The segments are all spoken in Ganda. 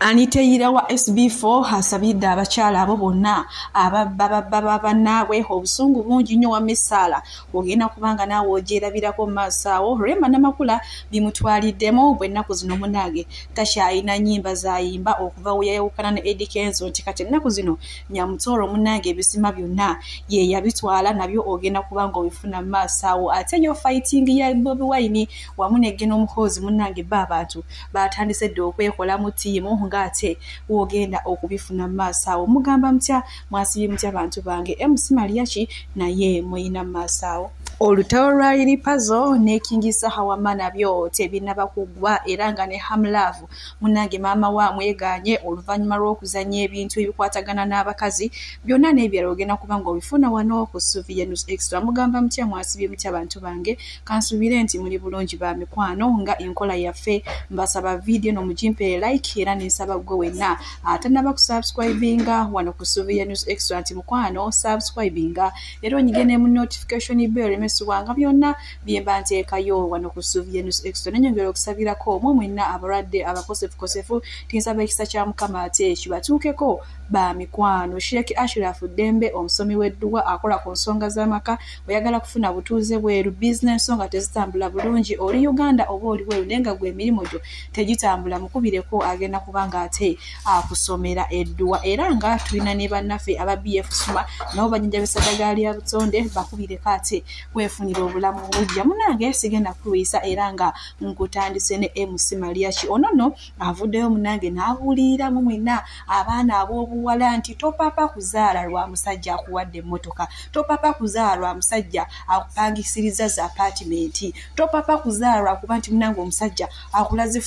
Aniteyira wa SB4 asabidde abakyala abo bonna ababba bannaabwe obusungu bungi nnyo wa misaala ogenda kubanga naawe ogyerabirako mu maaso awo. Rema Namakula bimutwaliddemu bwe ennaku zino munnange takyalina nnyimba z'ayimba okuva we yayawukana ne Eddy Kenzo nti kati ennaku zino Nyamutooro munnange ebisima byonna ye yabitwala nabyo ogenda kubanga obifuna mu maaso awo. Ate yo fighting ya Bobi Wine wamu ne Gen Muhoozi munnange bo abantu batandise dda okwekolamu ttiimu ate wogenda okubifuna mu maaso awo. Mugamba mutya, mwasibye mutya bantu bange? MC Mariachi naye muyina mu maaso awo. Olutalo lwa Lil Pazo ne King Saha wamma nabyo tebinnaba kuggwa era nga ne Hamlove munnange maama we amwegaanye oluvannyuma lw'okuzannya ebintu ebikwatagana n'abakazi byonna n'ebirala ogenda kuba ng'obifuna wano ku Suvia News Extra. Mugamba mutya, mwasibye mutya bantu bange? Kansuubire nti muli bulungi ba mikwano nga enkola yaffe. Mbasaba vidiyo no mugimpere like era nensaba gwe wenna atannaba kusubscribinga wano ku Suvia News Extra nti mukwano subscribinga era onyige ne mu notification bell emesubwanga byonna bye mba nteekayo wano ku Suvia News Extra. Nnyongera okusabirako omwe mwenna abalwadde abakosefukosefu, tinsaba ekisa kya Mukama ate kibatuukeko ba mikwano. Sheikh Ashraf Ddembe omusomi w'edduwa akola ku nsonga z'amaka, oyagala kufuna butuuze bweru, bizinensi nga tezitambula bulungi, oli Uganda oba oli bweru naye nga gwe emirimu gyo tegitambula, mukubireko agenda kubanga ate akusomera edduwa. Era nga tulina ne bannaffe aba BF Suma nabo bajjanjabisa ddagala lya butonde, bakubireko ate weefunira obulamu obujja. Munnange sigenda kulwisa era nga nkutandise ne MC Mariachi. Ono nno avuddeyo munnange n'abuuliriramu mwenna abaana ab'obuwala nti topapa kuzaala lwa musajja akuwadde emmotoka, topapa kuzaala lwa musajja akupangisiriza za apaatimenti, topapa kuzaala lwakuba nti munnange omusajja akulaze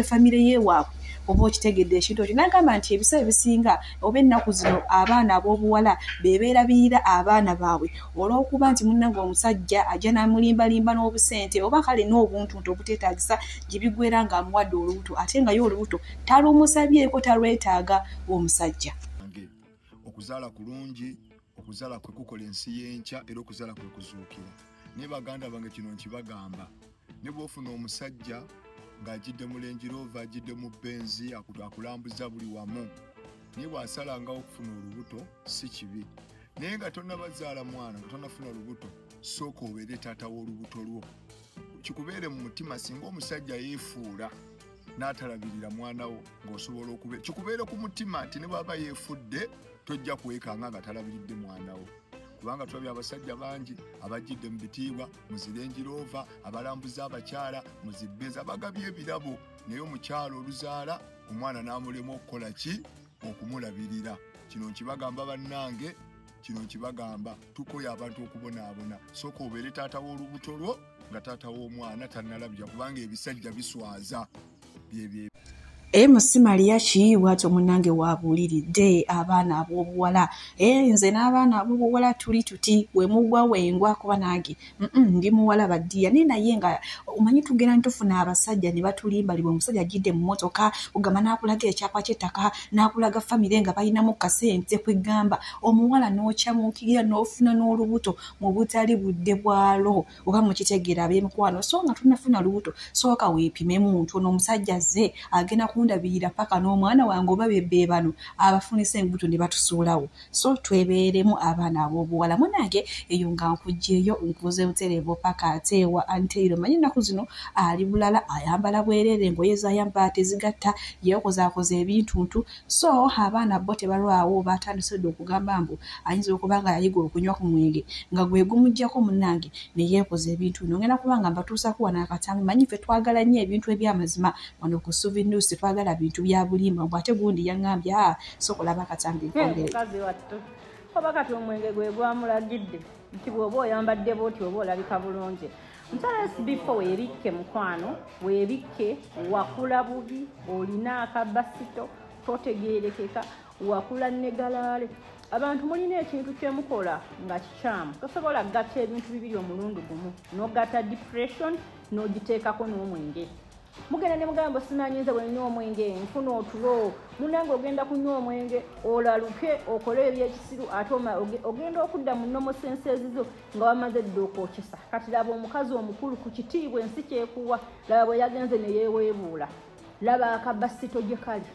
famire yeewaabwe. Oba okitegedde ekintu ekyo. N'agamba nti ebiseera ebisinga oba ennaku zino abaana ab'obuwala be beerabirira abaana baabwe olw'okuba nti munnange omusajja ajja n'amulimbalimba n'obusente oba kale n'obuntuntu obuteetaagisa gye biggweera ng'amuwadde olubuto ate nga ye olubuto talumusabyeko, talwetaaga omusajja. Okuzaala kulungi, okuzaala kwe kukola ensi y'enkya era okuzaala kwe kuzuukira. Naye baganda bange kino nkibagamba, ne bw'ofuna omusajja ng'ajjidde mu Range Rover, ajjidde mu Benz, akulambuza buli wamu, naye bw'asalangawo okufuna olubuto si kibi. Naye nga tonnabazaala mwana, nga tonnafuna lubuto, sooka obeere taata w'olubuto lwo. Kikubeere mu mutima singa omusajja yeefuula n'atalabirira mwana wo ng'osobola okubeera. Kikubeere ku mutima nti ne bw'aba yeefudde tojja kwekanga nga talabiridde mwana wo. Kubanga tulabye abasajja bangi abajjidde mu bitiibwa, mu zi Range Rover, abalambuza abakyala, mu zi Benz, abagabye ebirabo, naye omukyala oluzaala omwana n'amulema okukola ki? Okumulabirira. Kino nkibagamba bannange, kino nkibagamba, tukoye abantu okubonaabona. Sooka obeere taata w'olubuto lwo nga taata w'omwana tannalabira, kubanga ebisajja biswaza. Byebye. MC Mariachi bw'atyo munnange waabuuliridde abaana ab'obuwala. Nze n'abaana ab'obuwala tuli tuti we mugwa wengwa kuba nange ndi muwala baddiya naye naye nga omanyi tugenda ntufuna abasajja ne batulimba libwe. Omusajja ajjidde mu mmotoka ogamba n'akulaga ekyapa ky'ettaka n'akulaga famire nga balinamu kasente, kwegamba omuwala n'okyamuukirira n'ofuna n'olubuto mu butali budde bwalo oba mukitegeera ab'emikwano. So nga tonnafuna lubuto sooka weepimemu nti ono omusajja azze agenda kundabirira paka n'omwana wange oba be bano abafunisa embuto ne batusuulawo. So twebeeremu abaana ab'obuwala. Munnange eyo nga nkuggyeyo nkuze butereevu paka ate wa Anteiro. Manyi ennaku zino ali bulala, ayambala bwereere, engoye z'ayambala tezigatta, yeekozaakoza ebintuntu. So abaana bo tebalwawo, batandise dda okugamba mbu ayinza okuba nga yayiga okunywa ku mwenge nga gwe gumuggyako munnange ne yeekoza ebintu bino. Ngenda kuba nga mbatuusako wano akatambi. Manyi ffe twagala nnyo ebintu eby'amazima wano ku Suvi News, twagala bintu bya bulimba. Mbu ate gundi yaŋŋambye sooka olaba akatambi nkwongere. Mukazi wattu oba kati omwenge gwe gwamulagidde nti bw'oba oyambadde bw'oti oba olabika bulungi. Mukyala SB4 weebikke mukwano, weebikke, wakula bubi, olina akabasito, totegeerekeka, wakula negalaale. Abantu mulina ekintu kye mukola nga kikyamu. Tosobola kugatta ebintu bibiri omulundi gumu, n'ogatta depression n'ogiteekako n'omwenge. Mugenda ne mugamba simanyi nze bwe nnywa omwenge nfuna otulo. Munnange ogenda kunywa omwenge olaluke okole ebyekisiru ate ogenda okudda mu normal senses zo nga wamaze dda okwokyesa. Kati laba omukazi omukulu ku kitiibwa ensi kyekuwa, laba bwe yagenze ne yeeweebuula. Laba akabasito gye kali.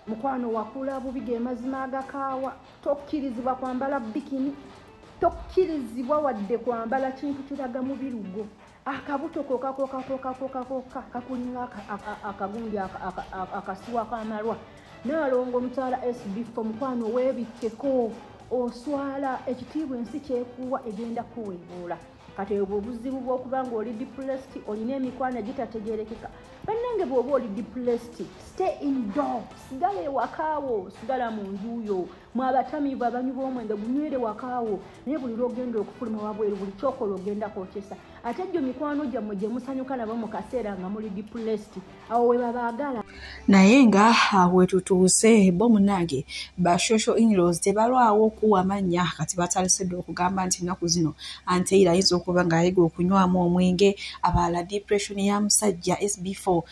Mukwano wakula bubi ge mazima agakaawa. Tokkirizibwa kwambala bikini, tokkirizibwa wadde kwambala kintu kiraga mubiri gwo. Akabuto koka koka koka koka koka kakulinga akagundi akasiwa k'amalwa. Naalongo omukyala SB4 mukwano weebikkeko, oswala ekitiibwa ensi kyekuwa egenda kuweebuula. Kati obwo obuzibu bw'okuba ng'oli depressed, olina emikwano egitategeerekeka. Bannange bw'oba oli depressed, stay indoor, sigala ewakaawo, sigala mu nju yo. Mwe abatamiivu abanywi b'omwenge gunywere wakaawo, naye buli lw'ogenda okufuluma wabweru buli ky'okola ogenda kwokyesa. Ate gyo mikwano gyammwe gye musanyuka nabo mu kaseera nga muli depressed, awo we babaagala. Naye nga wetutuuse bo munnange ba social in-laws tebalwawo okuwa amannya. Kati batalisedde okugamba nti ennaku zino Anteira ayinza okuba ng'ayiga okunywamu omwenge, abalala depression ya musajja SB4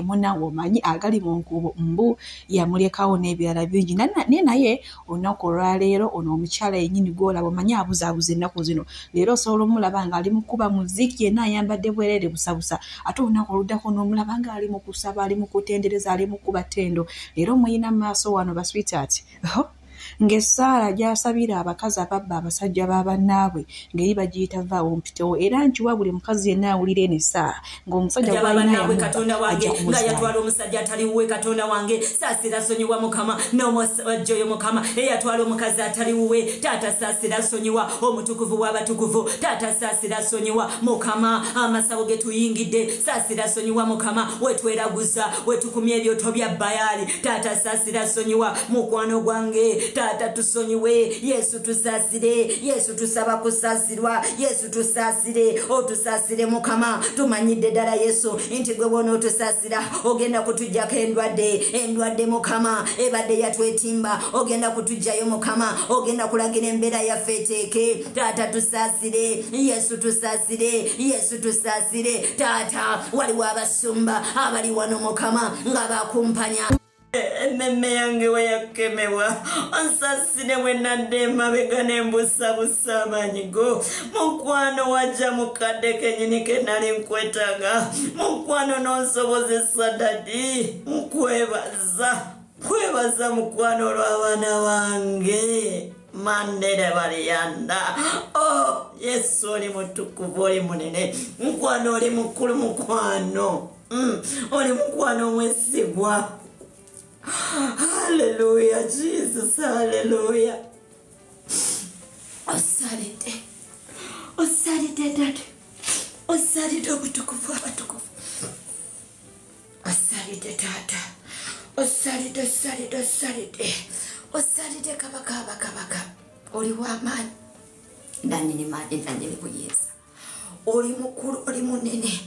munnawe omanyi agali mu nkuubo mbu yamulekawo n'ebirala bingi. Naye naye olunaku olwaleero ono omukyala yennyini gw'olaba omanyi abuzaabuza ennaku zino. Leero osobola omulaba ng'ali mu kuba muziki yenna ayambadde bwereere busabusa, ate olunaku oluddako n'omulaba ng'ali mu kusaba, ali mu kutendereza, ali mu kuba ttendo. Leero muyina mu maaso wano ba sweetheart ng'essaala gy'asabira abakazi ababba abasajja ba bannaabwe ng'eri bagiyita vaawo mpitewo. Era nkiwa buli mukazi yenna awulira eno essaala ng'omusajja gw'alina yamubba ajja kumuzaayo. Nga yatwala omusajja atali wuwe, Katonda wange saasira sonyiwa Mukama, n'omusajja oyo Mukama eyatwala omukazi atali wuwe, taata saasira sonyiwa, omutukuvu w'abatukuvu, taata saasira sonyiwa Mukama, amasawo ge tuyingidde saasira sonyiwa Mukama, wetweraguza wetukumya ebyoto bya Baali, taata saasira sonyiwa mukwano gwange, taata tusonyiwe, Yesu tusaasire, Yesu tusaba kusaasirwa, Yesu tusaasire, otusaasire Mukama. Tumanyidde ddala Yesu nti gwe bw'ona otusaasira ogenda kutuggyako endwadde, endwadde Mukama ebadde yatwetimba, ogenda kutuggyayo Mukama, ogenda kulagira embeera yaffe eteeke. Taata tusaasire, Yesu tusaasire, Yesu tusaasire. Taata waliwo abasumba abali wano Mukama nga bakumpanya emmeme yange we yakemebwa, onsasire bwe nadda emabega ne mbusabusa amaanyi go. Mukwano wajja mukadde kennyini ke nali nkwetaaga, mukwano n'onsobozesa dadi, nkwebaza kwebaza mukwano olw'abaana bange mandere baliyanda. Oh Yesu oli mutukuvu, oli munene mukwano, oli mukulu mukwano, oli mukwano omwesigwa. Hallelujah, Jesus, hallelujah. Osalide, osalide dad, osalide obutukuvu abatukuvu, osalide tata, osalide, osalide, osalide, osalide kabaka abakabaka. Oli w'amaanyi nanyini maanyi nanyini buyinza, oli mukulu, oli munene,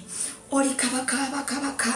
oli kabaka abakabaka.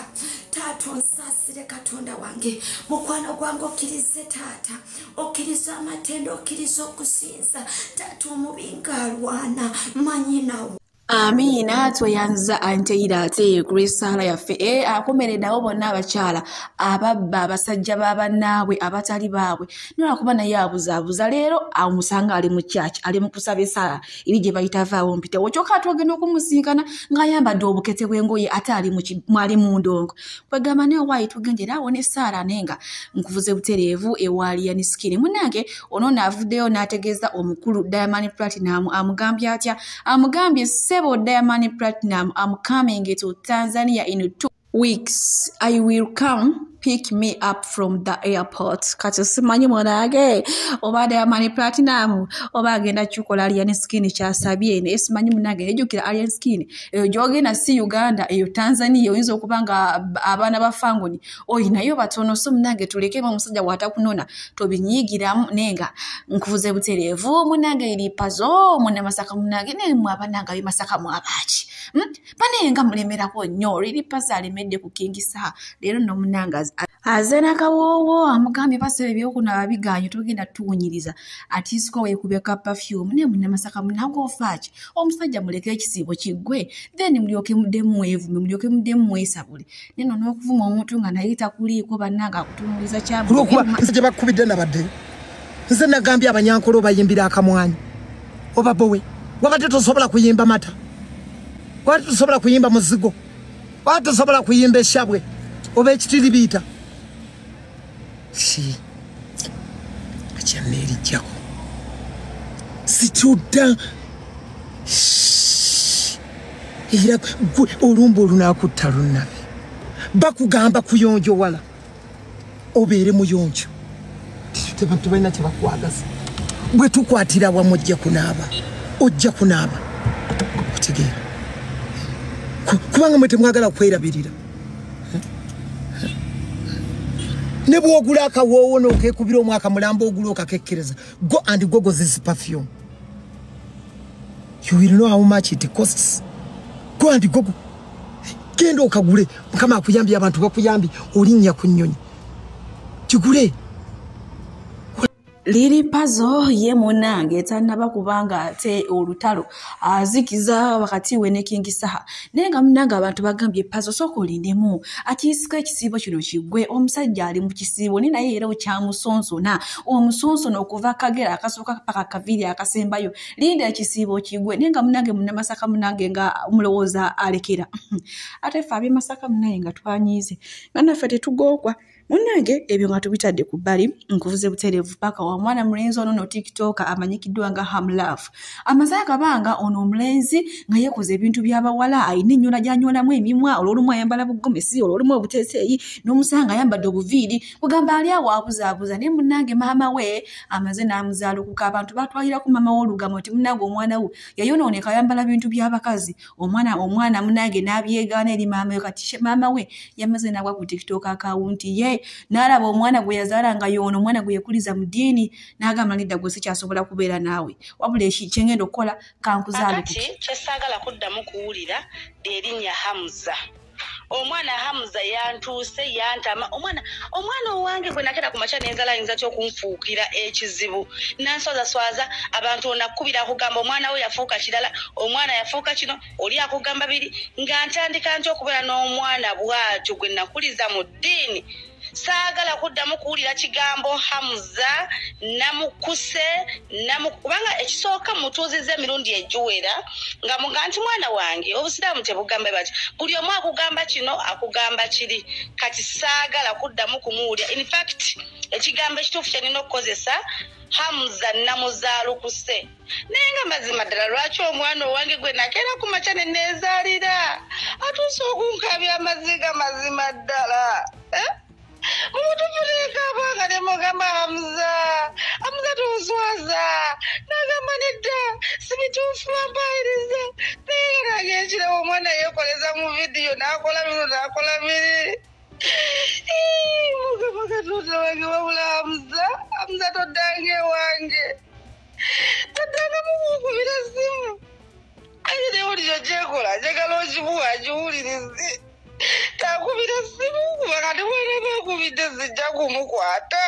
Taata onsaasire Katonda wange, mukwano gwange okkirize taata, okkirize amatendo, okkirize okusinza. Taata omubi ng'alwana manyi nawo. Amiina. Tweyanza Anteira ate kulw'essaala yaffe. Akomeredde abo bonna abakyala ababba abasajja ba bannaabwe abatali baabwe, nolwakuba naye abuzaabuza. Leero amusanga ali mu church, ali mu kusaba essaala eri gye bayita vaawo mpitewo, kyokka ate ogenda okumusinkana ng'ayambadde obukete bw'engoye ate ali mu ndongo. Kwegamba naye owaayi tugendera awo n'essaala naye nga nkuvuze butereevu ewa Alien Skin. Munnange ono naavuddeyo n'ategeeza omukulu Diamond Platinum, amugambye atya? Amugambye ssebo Diamond Platinum, I'm coming to Tanzania in 2 weeks. I will come pick me up from the airport. Kati simanyi mwanange oba Diamond Platinum oba agenda kikola Alien Skin kyasabye, naye simanyi munange. Ejjukira Alien Skin eyo gy'ogenda si Uganda, eyo Tanzania, oyinza okuba nga abaana ba Fangoni oyinayo batono. So munange tulekemu omusajja bw'atakunona tobinyiigiramu, naye nga nkuvuze butereevu munange. Eri Pazo munnamasaka munange, naye mwe abanange ab'e Masaka mwabaaki banaye nga mulemerako nnyo. Liri Pazo alemedde ku King Saha leero nno munange aze nakawoowo amugambye basebe ebyokunaaba biganye, tugenda tuwunyiriza atiisiko weekubye ka perfume. Naye munnamasaka munange ofaaki? Omusajja muleke ekisiibo kiggwe, then mulyoke muddemu mwevume, mulyoke muddemu mwesabule. Naye nno n'okuvuma omuntu nga naye takuliiko bannange akutunuuliza kyamuolwokuba nze gye bakubidde nabadde nze nagambye abanyankole obayimbira akamwanyi oba bowe, wabadde tosobola kuyimba mata, wabadde tosobola kuyimba muzigo. Watosobola kuyimba eshabwe oba ekitiribiita. Si akyaneerijjako situdda era olumba olunaakutta lunnabe. Bakugamba kuyonjowala obeere muyonjo. Tebalina kye bakwagaza. Bwe tukwatira wamu ojja kunaaba, ojja kunaaba. Otegeera? Kubanga mwe temwagala kwerabirira. Ne bw'ogula akawoowo n'okeekubira omwaka mulamba ogula okakekkereza. Go and google this perfume. You will know how much it costs. Go and google. Genda okagule. Mukama akuyambye, abantu bakuyambye, olinnya ku nnyonyi. Kigule. Liri Pazo ye munange tannaba kubanga ate olutalo azikiza wakati we ne King Saha. Naye nga munange abantu bagambye Pazo sooka olindemu akiisika ekisiibo kino kiggwe. Omusajja ali mu kisiibo naye naye era okyamusonsona omusonsono okuva Kagera akasooka paka Kaviri akasembayo. Linda ekisiibo kiggwe. Naye nga munange munnamasaka munange nga mulowooza alekera. Ate ffe ab'e Masaka munange nga twanyiize nga naffe tetugookwa. Munange ebyo nga tubitadde ku bbali, nkuvuze butereevu paka wa mwana mulenzi ono no TikTok amanyikiddwa nga Hamlove. Amaze akabanga ono omulenzi nga yeekoze ebintu by'abawala, alina ennyola gy'anyoolamu emimwa, olw'olumu ayambala bugomesi, olw'olumu obuteeteeyi, n'omusanga ayambadde obuviiri, kugamba ali awo abuzaabuza. Naye munnange maama we amaze n'amuzaalukuka. Abantu batwalirako maama we olugamo nti munnange omwana we yayonooneka ayambala bintu by'abakazi. Omwana munnange n'abyegaana eri maama we. Kati maama we yamaze n'agwa ku TikTok akawunti ye n'alaba omwana gwe yazaala nga y'ono omwana gwe yekuliza mu ddiini, n'agamba nedda gwe sikyasobola kubeera naawe, wabula kyengenda okukola kankuzaalukuke. Kati kyesaagala kuddamu kuwulira erinnya Hamza. Omwana Hamza yantuuse yantama. Omwana owange gwe nakera ku makya n'enzala ayinza ki okunfuukira ekizibu, nanswazaswaza abantu onakubira akugamba omwana we yafuuka kirala, omwana yafuuka kino, oli akugamba biri, nga ntandika nti okubeera n'omwana bw'atyo gwe nakuliza mu ddiini. Saagala kuddamu kuwulira kigambo Hamza namukuse kubanga ekisooka mutuuzizza emirundi egiwera nga muga nti mwana wange obusiraamu tebugamba bati, buli omu akugamba kino akugamba kiri. Kati saagala kuddamu kumuwulira. In fact ekigambo ekituufu kye nnina okukozesa Hamza namuzaalukuse. Naye nga mazima ddala lwaki omwana owange gwe nakeera ku makya ne neezaalira atuuse okunkabya amaziga mazima ddala? Mumutufuleeka abanga ne mugamba Hamza, Hamza tunswaza, nagamba nedda si bituufu bampayiriza. Naye nga nange ekirabo omwana yeekoleza mu vidiyo n'akola bino n'akola biri. Mukama Katonda wange, wabula Hamza, Hamza toddanga ewange, toddanga mukunkubira ssimu. Aye newulira kyekola njagala okimuwa akiwulirize. Takubira ssimu kuba kati mwana bakubidde sijja kumukwata,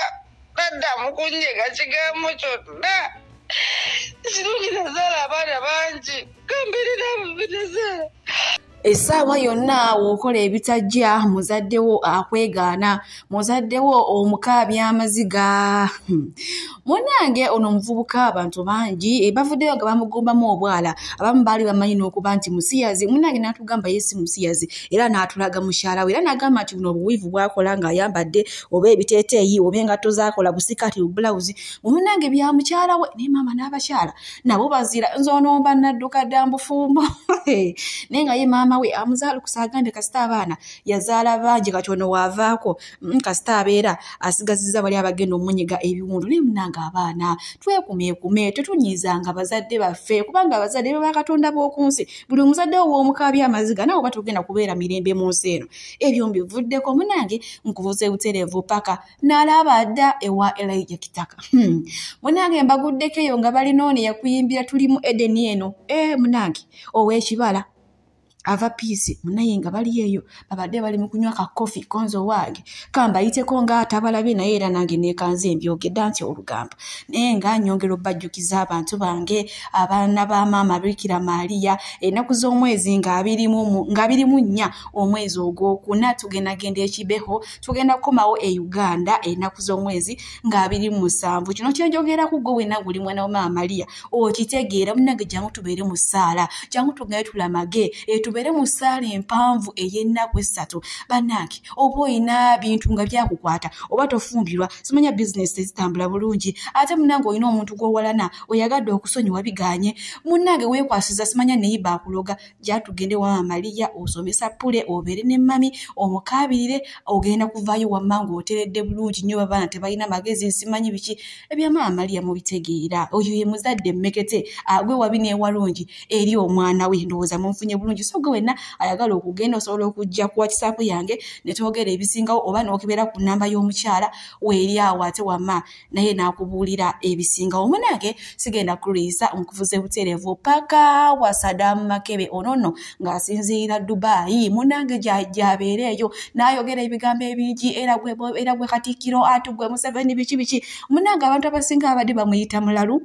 taddamu kunnyega kigambo kyonna. Kirungi nazaala abaana bangi, kambeere n'abo be nazaala. Essaawa yonna w'okola ebitajja muzaddewo akwegaana, muzaddewo omukaabya amaziga. Munnange ono omuvubuka abantu bangi bavuddeyo nga bamugombamu obwala, abamu baali bamanyi n'okuba nti musiyazi. Munnange n'atugamba ye si musiyazi, era n'atulaga mukyala we, era n'agamba nti buno obuwiivu bw'akola ng'ayambadde oba ebiteeteeyi oba engatto z'akola busikaati bubulawuzi, munnange bya mukyala we. Naye maama n'abakyala nabo bazira, nze ono mba nadduka dda mbufumbo. Naye nga ye maama we amuzaalukusa agambye kasita abaana yazaala bangi, kati ono waavaako kasita abeera asigazizza bali abagenda omunyiga ebiwundu. Naye munnange abaana twekumeekume, tetunyiizanga bazadde baffe, kubanga abazadde be bakatonda b'oku nsi. Buli omuzadde wo w'omukaabya amaziga nawe oba togenda kubeera mirembe mu nsi eno. Ebyo mbivuddeko munnange, nkuvuze butereevu paka n'alaba dda ewa Elijah Kitaka. Munnange mbaguddeko eyo nga balina ono yakuyimbira tuli mu Edeni eno. Munnange ow'ekibala ava piisi munaye nga bali eyo babadde bali mu kunywa ka kofi konzo wange kambayiteko nga atabalabye, naye era nange neekanze mbyogedde nti olugambo. Naye nga nnyongera obbajjukiza abantu bange abaana ba maama Bikira Maria, ennaku z'omwezi nga 24 omwezi ogwokuna tugendagenda ekibeho, tugenda kukomawo e Uganda ennaku z'omwezi nga 27. Kino kyenjogera ku gwe wenna guli mwana wa maama Maria okitegeera. Munnange jangu tubeere mu ssaala, jangu tugende tulamage, tubeere Obeere mu ssaala empanvu ey'ennaku 3. Bannange oba oyina bintu nga byakukwata, oba tofumbirwa, simanya bizinesi tezitambula bulungi, ate munnange olina omuntu gw'owalana oyagadde okusonyiwa biganye, munnange weekwasiza simanya neyiba akuloga, gyatugende wa Maria osomesa pule, obeere ne mami omukaabirire, ogenda kuvaayo wamma ng'oteredde bulungi nnyo. Babaana tebalina magezi, simanyi biki ebya Maama Maria mubitegeera. Oyo ye muzadde mmekete agwe wabi n'ewalungi eri omwana we. Ndowooza munfunye bulungi. So gwe wenna ayagala okugenda osobola okujja ku WhatsApp yange ne twogera ebisingawo, oba n'okebera ku nnamba y'omukyala weeri awo ate wamma naye n'akubuulira ebisingawo. Munnange sigenda kulwisa nkuvuze butereevu paka wa Saddam Makebe ono nno ng'asinziira Dubai. Munnange gy'abeera eyo n'ayogera ebigambo ebingi, era gwe Katikkiro ate gwe Museveni biki biki. Munnange abantu abasinga abadde bamuyita mulalu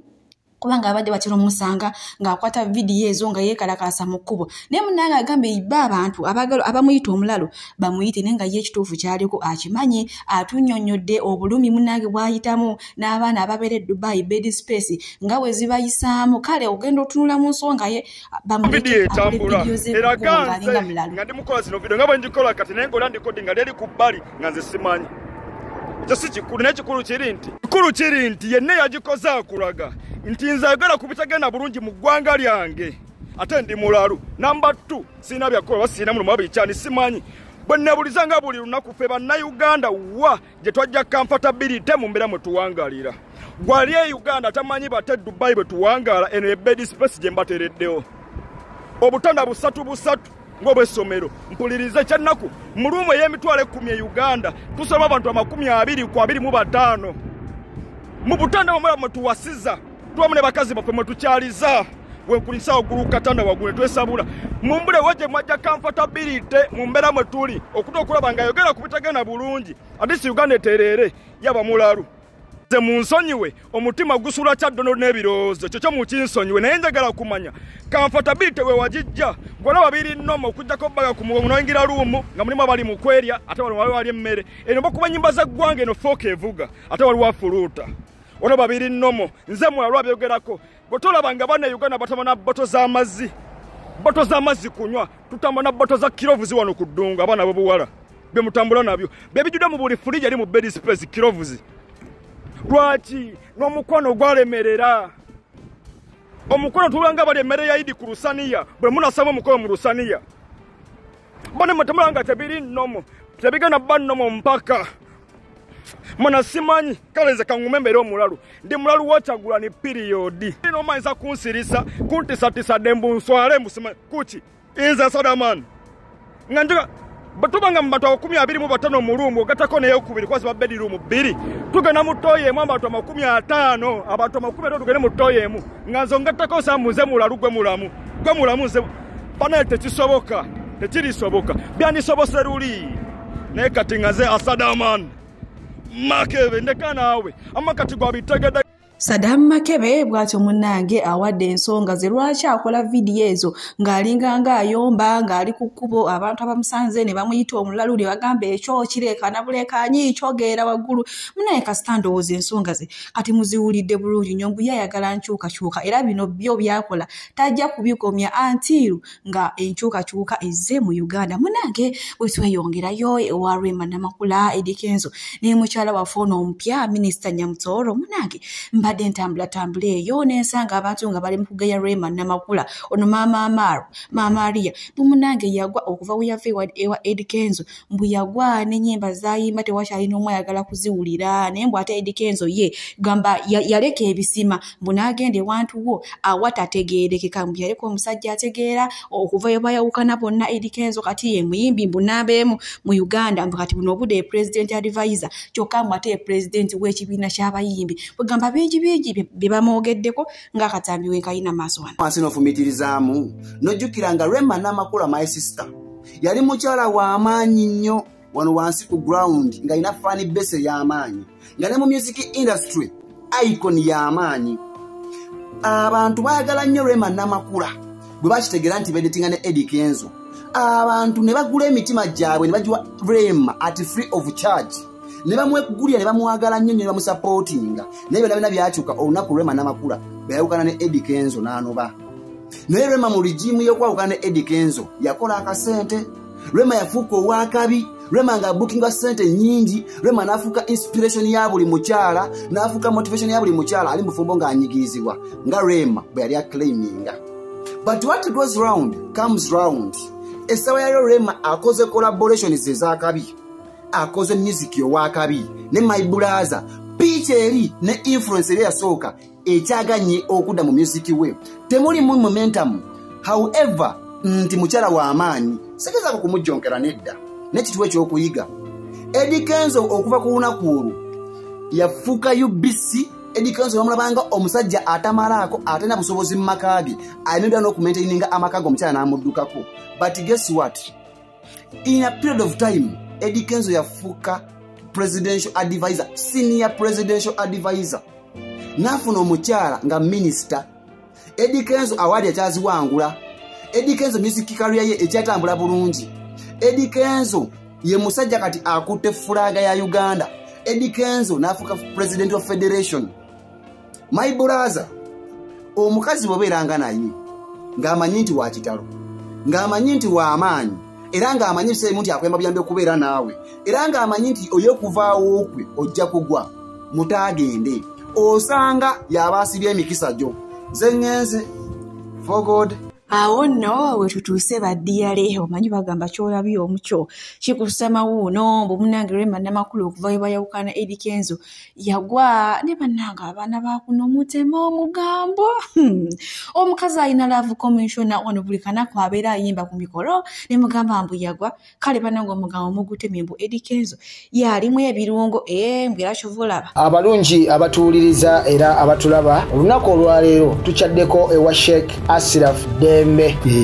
kubanga abadde batera omusanga ng'akwata vidiyo ezo nga yeekalakaasa mu kkubo, naye munnange agambye ba abantu abamuyita omulalu bamuyite, naye nga ye ekituufu kyaliko akimanyi. Atunnyonnyodde obulumi munnange bw'ayitamu n'abaana ababeera e Dubai bed space nga bwe zibayisaamu. Kale ogenda otunula mu nsonga ye bamuleke akole vidiyo ze ng'alinga mulalu. Nga ndi mukola zino vidiyo nga bwe ngikola kati, naye ng'ola ndikodinga eri ku bbali nga nze simanyi. Ekyo si kikulu, naye ekikulu kiri nti yenna yagikoze akulaga nti nze ayogera ku bitagenda bulungi mu ggwanga lyange ate ndi mulalu. Namba 2 sirina byakukola oba sirina mulimu oba bikyani simanyi. Bwe neebuliza nga buli lunaku ffe Bannayuganda wa gye twajja comfortability mu mbeera mwe tuwangalira. Gwali e Uganda tamanyi bate Dubai bwe tuwangaala, eno ye bed space gye mbateereddewo. Obutanda busatu busatu ng'obwessomero. Mpulirize kyannaku mu ruumu ey'emitwalo 10 e Uganda tusoma abantu 20 ku 25 mu butanda bwe mwe tuwasiza tuwamu ne bakazi baffe mwe tukyaliza wenkulisa waggulu katanda waggulu ne twesabula mumbule weje mwajja comfortability mu mbeera mwe tuli okuta okulaba nga ayogera ku bitagenda bulungi ate si Uganda etereere yaba mulalu. Nze munsonyiwe omutima gusula kyaddono n'ebirowoozo kyo kyo mukinsonyiwe, naye njagala kumanya comfortability we wagijja gwalaba biri nnomo okujjako bbaga ku mugongo n'oyingira ruumu nga mulimu abali mu kwerya ate waliwo wali emmere eno bakuba nnyimba za ggwanga eno fooka evuga ate waliwo afuluuta olaba biri nnomo. Nze mulalu abyogerako gwe tolaba nga banna Uganda batama na bboto z'amazzi, bboto z'amazzi kunywa, tutamba na bboto za kirovuzi wano ku ddungu abaana b'obuwala bye mutambula nabyo bye bijjudde mu buli fulija eri mu bed space kirovuzi. Lwaki n'omukwano gwalemerera? Omukwano tulanga bali emmere ya Idi ku lusaniya, bwe munasaba omukono mu lusaniya bane mwe tebiri nnomo tebigenda bba nnomo mpaka mwana simanyi. Kale nze kangume mbeere omulalu, ndi mulalu wokyagula ni piriyodi nomayinza kunsirisa kuntisatisa dembu nswale mbusima kuki nze Sadaman nga njoga batubanga mu bantu 25 mu ruumu ogattako n'eyokubiri kwazi ba bedi ruumu 2 tugenda mu ttooyi emu abantu 50 abantu 50 tugende mu ttooyi emu nga nze ongattako nze mulalu gwe mulamu nze banaye tekisoboka, tekirisoboka byandisobose luli, naye kati nga nze Sadaman Makebe ndeka naawe amakati gwabitegedde. Saddam Makebe bw'atyo munnange awadde ensonga ze lwaki akola vidiyo ezo ng'alinga ng'ayomba ng'ali ku kkubo abantu abamusanze ne bamuyita omulalu ne bagamba ekyo kireekaana buleekaanyi kyogeera waggulu. Munnaye kasita ndowooza ensonga ze kati muziwulidde bulungi nnyo, mbu ye ayagala nkyukakyuka era bino byo by'akola tajja kubikomya antiru nga enkyukakyuka ezze mu Uganda. Munnange bwe tweyongerayo ewa Rema Namakula, Eddy Kenzo ne mukyala waffe ono omupya Minisita Nyamutooro, munnange mbadde ntambulatambula eyo n'ensanga abantu nga bali mu kugeya Rema Namakula ono maama Amaro maama Aria mbu munnange yagwa okuva we yava ewa Eddy Kenzo, mbu yagwa n'ennyimba z'ayimba tewakyalina omu ayagala kuziwulira, naye mbu ate Eddy Kenzo ye gamba yaleka ebisima mbu n'agenda ewantu wo awatategeerekeka, mbu yaleka omusajja ategeera okuva we bayawukana bonna. Eddy Kenzo kati ye muyimbi mbu namba emu mu Uganda, mbu kati buno obudde president advisor kyokka mbu ate president w'ekibiina ky'abayimbi. Bwegamba bingi bingi bye bamwogeddeko ng'akatambi we kayina maaso wano. Wansi n'ofumiitirizaamu n'ojjukira nga Rema Namakula my sister yali mukyala w'amaanyi nnyo wano wansi ku ground ng'alina fan base ey'amaanyi nga ne mu music industry icon y'amaanyi. Abantu baagala nnyo Rema Namakula bwe bakitegeera nti bedetinga ne Eddy Kenzo, abantu ne bagula emitima gyabwe ne bagiwa Rema at free of charge ne bamwegulira ne bamwagala nnyo ne bamusapootinga, naye byonna byonna byakyuka olunaku Rema Namakula bwe yayawukana ne Eddy Kenzo n'anoba. Naye Rema mu regime y'okwawukana ne Eddy Kenzo yakola akasente. Rema yafuuka owakabi. Rema nga bookinga sente nyingi. Rema n'afuuka inspiration ya buli mukyala, n'afuuka motivation ya buli mukyala ali mufumbo ng'anyigirizibwa nga Rema bwe yali aclaiminga. But what goes round comes round. Essaawa yayo Rema akoze collaborations ez'akabi, akoze music owakabi ne my brother. Picha eri ne influence eri yasooka ekyaganye okudda mu music we, temulimu momentum. However, nti mukyala wa amaanyi, segezaako kumujjonkera nedda n'ekituwa ekyokuyiga. Eddy Kenzo okuva ku lunaku olwo yafuuka UBC. Eddy Kenzo bamulabanga omusajja atamalaako, atalina busobozi mu maka ge, ayimiddwa n'okumaintaininga amaka ge, omukyala n'amuddukako. But guess what, in a period of time Eddy Kenzo yafuuka presidential advisor, senior presidential advisor, n'afuna omukyala nga minisita. Eddy Kenzo award akyaziwangula. Eddy Kenzo music career ye ekyatambula bulungi. Eddy Kenzo ye musajja kati akutte fulaga ya Uganda. Eddy Kenzo n'afuuka president of federation. My brother, omukazi bw'obeeranga naye ng'amanyi nti wa kitalo, ng'amanyi nti wa amaanyi, era ng'amanyi ebiseera nti akwemba buyambi okubeera naawe, era ng'amanyi nti oy'okuvaawo kwe ojja kugwa, mutaagende. Osanga y'aba asibye emikisa gyo. Nze ŋŋenze for God. Awo nno we tutuuse baddiyale, omanyi bagamba ky'olabye omukyo kikussa mawuuno. Mbu munnange Rema Namakula okuva we bayawukana Eddy Kenzo yagwa ne bannange abaana bakuno mutema omugambo. Omukazi alina love commissioner wano buli kanaku abeera ayimba ku mikolo ne mugamba mbu yagwa. Kale bannange omugambo mugutemye mbu Eddy Kenzo yalimu ebirungo mbu era ky'ova olaba. Abalungi abatuwuliriza era abatulaba, olunaku olwaleero tukyaddeko ewa Sheikh Asiraf Dembe.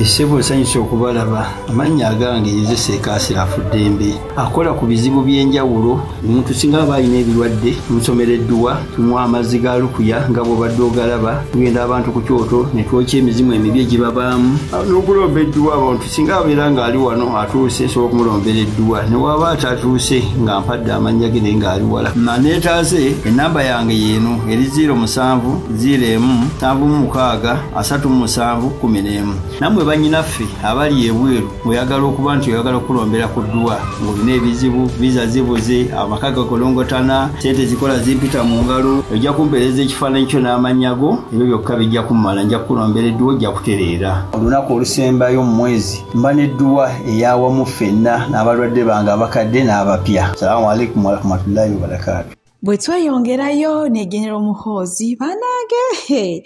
Sebo nsanyuse okubalaba. Amannya agange nze Sheikh Asiraf Dembe, akola ku bizibu by'enjawulo. Omuntu singa aba alina ebirwadde tumusomera edduwa, tumuwa amazzi ga lukuya nga bw'obadde ogalaba, tugenda abantu ku kyoto ne twokya emizimu emibi egibabaamu n'okulomba edduwa. Abantu singa abeera ng'ali wano atuuse, nsobola okumulombera edduwa, ne waba atatuuse nga mpadde amannya ge naye ng'ali wala. Naneetaase ennamba yange y'eno eri 07 01 76 37 11. Nammwe bannyinaffe abali ebweru oyagala okuba nti oyagala okulombera ku dduwa ng'olina ebizibu, viza zibuze, amaka gakolongotana, sente zikola zimpita mu ngalo, ojja kumpeereza ekifaananyi kyo n'amannya go, ebyo byokka bijja kummala, nja kukulombera edduwa ojja kutereera. Olunaku olusembayo mu mwezi mba n'edduwa eyawamu ffenna n'abalwadde bange abakadde n'abapya. Salaamu alaikum warahmatullahi wabarakaatu. Bwe tweyongerayo ne General Muhoozi, bannange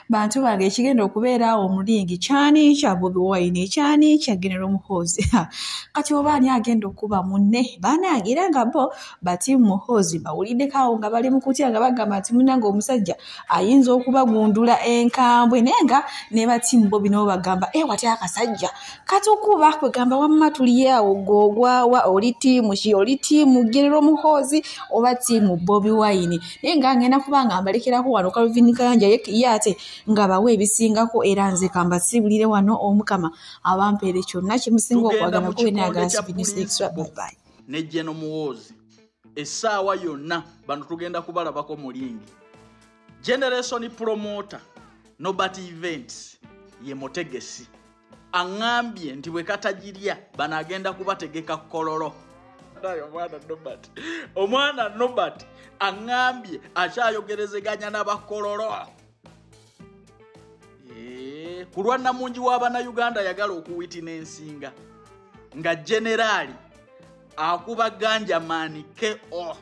bantu bange ekigenda okubeera awo omulingi kyani kya Bobi Wine, kyani kya General Muhoozi. Kati oba ani agenda okuba munne bannange, era nga bo batiimu Muhoozi bawuliddeko awo nga bali mu kutya nga bagamba nti munnange omusajja ayinza okubagundula enkambwe, naye nga ne batiimu Bobi nabo bagamba watya akasajja katukuba, kwegamba wamma tuli awo gw'ogwawa, oli ttiimu ki, oli ttiimu General Muhoozi oba ttiimu Bobi Wine? Naye nga ngenda kuba nga mbalekerako wano Calvin Kayanja ye ate nga bawe ebisingako, era nze kambasibulire wano Omukama abampeere kyonna kimusinga okwagala kube nayagala News Extra. Bye bye. Ne General Muhoozi essaawa yonna bano tugenda kubalabako mulingi. Generation promoter Nobert Events ye mutegesi aŋŋambye nti bwe katagirya bano agenda kubategeka kololo. Omwana Nobert aŋŋambye akyayogerezeganya n'abakololo. Ku lwa nnamungi w'abannayuganda ayagala okuwitina ensinga nga generaali akuba ganjamaani KO.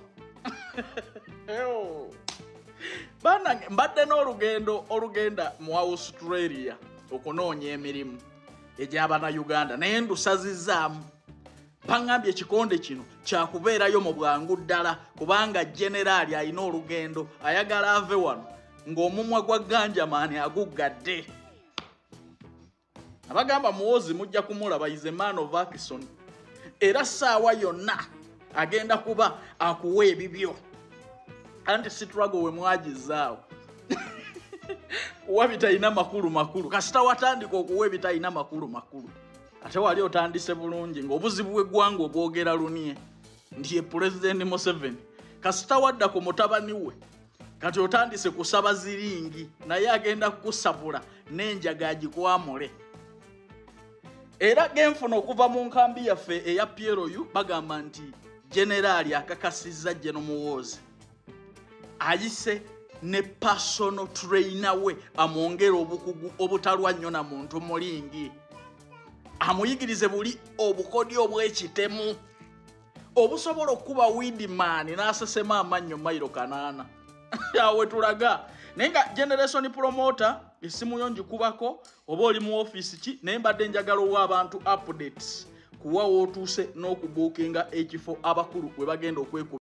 Bannange mbadde n'olugendo olugenda mu Australia okunoonya emirimu egy'abannayuganda, naye ndusazizzaamu. Baŋŋambye ekikonde kino kyakubeerayo mu bwangu ddala kubanga generaali alina olugendo ayagala ave wano ng'omumwa gwa ganjamaani aguggadde. Abagamba Muhoozi mujja kumulaba, is a man of action, era ssaawa yonna agenda kuba akuwa ebibyo. Anti struggle we mwagizaawo kuwa bitalina makulu makulu, kasita watandika okuwa ebitalina makulu makulu ate wali otandise bulungi ng'obuzibu bw'eggwanga obwogera lunie nti ye Pulezidenti Museveni. Kasita wadda ku mutabani we, Kati otandise kusaba ziringi, naye agenda kukusabula n'enjaga agikwamule. Era genfuna okuva mu nkambi yaffe eya PLU bagamba nti generaali akakasizza General Muhoozi ayise ne personal trainer we amwongere obukugu obutalwa nnyo na muntu mulingi, amuyigirize buli obukodyo obw'ekitemu obusobola okuba weedman n'asesema amannyo mayiro 8. Awe tulaga. Naye nga Generation Promoter essimu yo ngikubako oba oli mu ofiisi ki, naye mbadde njagala owa abantu updates kuwa w'otuuse n'okubuukinga ekifo abakulu we bagenda okwekuba.